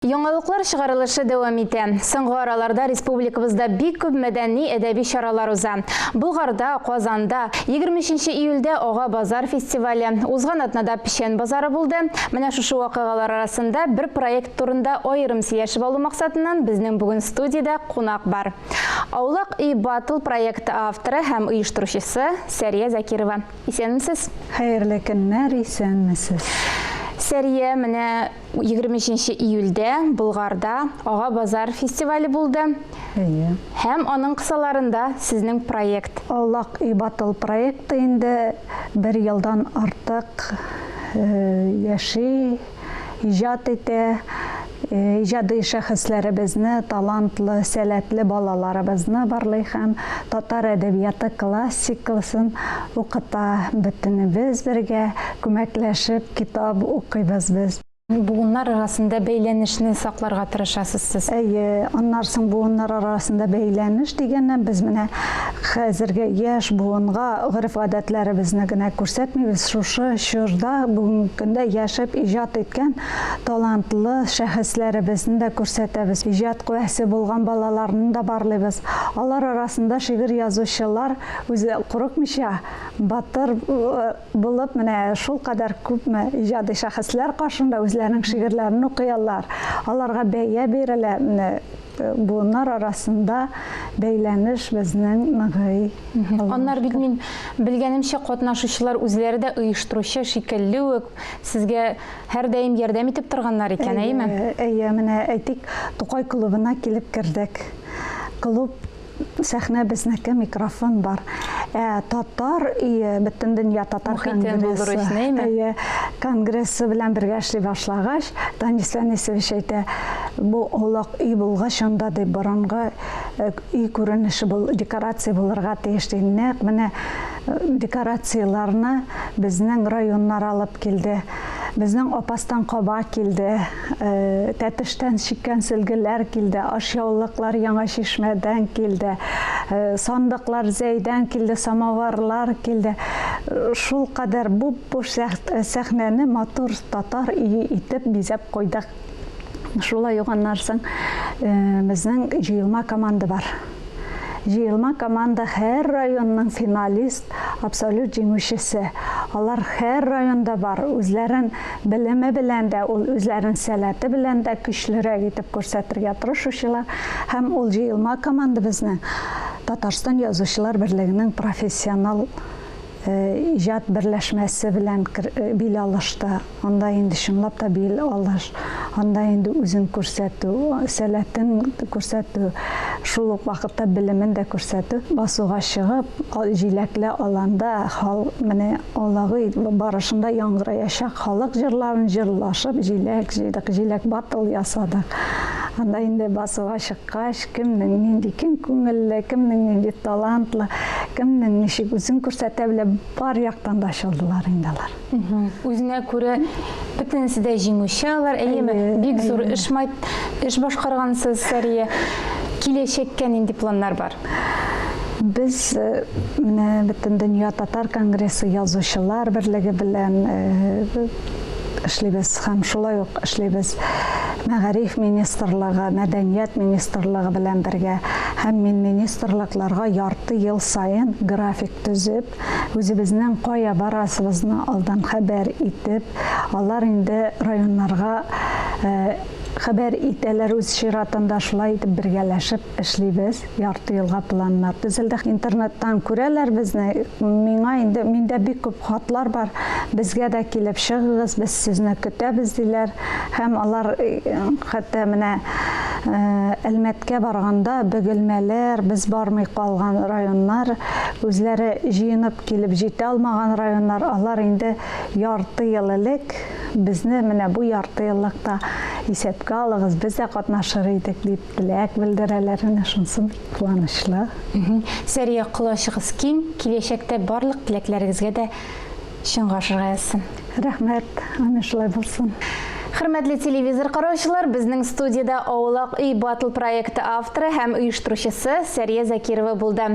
Яңалыклар чыгарылышы дәвам итә. Соңгы араларда республикабызда бик күп мәдәни, әдәби чаралар уза. Болгарда, Казанда 23 июльдә Ага базар фестивале, узган атнада Печән базары булды. Менә шушы вакыйгалар арасында бер проект турында аерым сөйләшеп алу максатыннан безнең бүген студиядә кунак бар. Аулак өй батл проекты авторы һәм оештыручысы Сәрия Закирова. Исәнмесез? Хәерле көннәр, исәнмесез. Сәрия, менә 23 июльдә Болгарда Ага базар фестивале булды. Әйе. Һәм аның кысаларында сезнең проект. Аулак өй батл проекты инде бер елдан артык яши, иҗат итә. Иҗади шәхесләребезне, талантлы, сәләтле балаларыбызны барлый һәм татар әдәбияты классикасын укыта. Бөтенебез бергә күмәкләшеп китап укыйбыз без. Буыннар арасында бәйләнешне сакларга тырышасыз сез. Әйе, аннан соң буыннар арасында бәйләнеш дигәннән без менә хәзерге яшь буынга гореф-гадәтләребезне генә күрсәтмибез, шушы чорда бүгенге көндә яшәп иҗат иткән талантлы шәхесләребезне дә күрсәтәбез. Иҗат куәсе булган балаларны да барлыйбыз. Алар арасында шигырь язучылар үзе курыкмыйча, батыр булып, менә шулкадәр күпме иҗади шәхесләр каршында үзләренең шигырьләрен укыялар, аларга бәя бирелә, менә буыннар арасында бәйләнеш безнең ныгый. Аннары бит мин белгәнемчә, катнашучылар үзләре дә оештыручы шикелле үк сезгә һәрдаим ярдәм итеп торганнар икән, әйеме? Әйе, менә әйтик, Тукай клубына килеп кердек. Клуб Сәхнә безнеке, микрофон бар. Ә татар өе, Бөтендөнья татар конгрессы, әйе, конгрессы белән бергә эшли башлагач, Данис Әнисович әйтә, бу аулак өй булгач, анда ди борынгы өй күренеше бул, декорация булырга тиеш ди. Нәкъ менә декорацияләрне безнең районнар алып килде. Безнең Апастан каба килде, Тәтештән чиккән сөлгеләр килде, ашъяулыклар Яңа Чишмәдән килде, сандыклар Зәйдән килде, самоварлар килде. Шулкадәр буп-буш сәхнәне матур татар өе итеп бизәп куйдык. Шулай ук аннан соң безнең җыелма команда бар. Җыелма команда һәр районның финалист, абсолют җиңүчесе. Алар һәр районда бар, үзләрен белеме белән дә, ул үзләрен сәләте белән дә көчлерәк итеп күрсәтергә тырышучылар. Һәм ул җыелма команда безнең Татарстан Язучылар берлегенең профессионал иҗат берләшмәсе белән бил алышты. Анда инде чынлап та бил алыш, анда инде үзен күрсәтү, сәләтен күрсәтү, шул ук вакытта белемен дә күрсәтү. Басуга чыгып, җиләкле аланда хал менә Алагый барышында яңгыраячак халык җырларын җырлашып җиләк җыйдык, җиләк батл ясадык. Анда инде басуга чыккач, кемнең нинди киң күңелле, кемнең нинди талантлы, кемнең ничек үзен күрсәтә белә, бар яктан да ачылдылар инде алар. Үзенә күрә бөтенесе дә җиңүче алар, әйеме? Бик зур эш эш башкаргансыз, Сәрия. Киләчәккә нинди планнар бар? Без э, менә Бөтендөнья татар конгрессы язучылар берлеге белән э, эшлибез һәм шулай ук эшлибез Мәгариф министрлыгы, Мәдәният министрлыгы белән бергә. Һәм мин министрлыкларга ярты ел саен график төзеп, Үзебезнең кая барасыбызны алдан хәбәр итеп, алар инде районнарга хәбәр итәләр үз чиратында, шулай итеп бергәләшеп эшлибез. Ярты елга планнар төзелде. Интернеттан күрәләр безне. Миңа инде миндә бик күп хатлар бар. Безгә дә килеп чыгыгыз, без сезне көтәбез диләр. Һәм алар хәтта менә Әлмәткә барганда бөгелмәләр, без бармый калган районнар, үзләре җыенып килеп җитә алмаган районнар, алар инде ярты ел элек безне менә бу ярты еллыкта исәпкә алыгыз, без дә катнашыр идек дип теләк белдерәләр. Менә шунысы бик куанычлы. Сәрия, колачыгыз киң, киләчәктә барлык теләкләрегезгә дә чынга ашырга язсын. Рәхмәт, әмин шулай булсын. Хөрмәтле телевизор караучылар, безнең студиядә Аулак өй батл проекты авторы һәм оештыручысы Сәрия Закирова булды.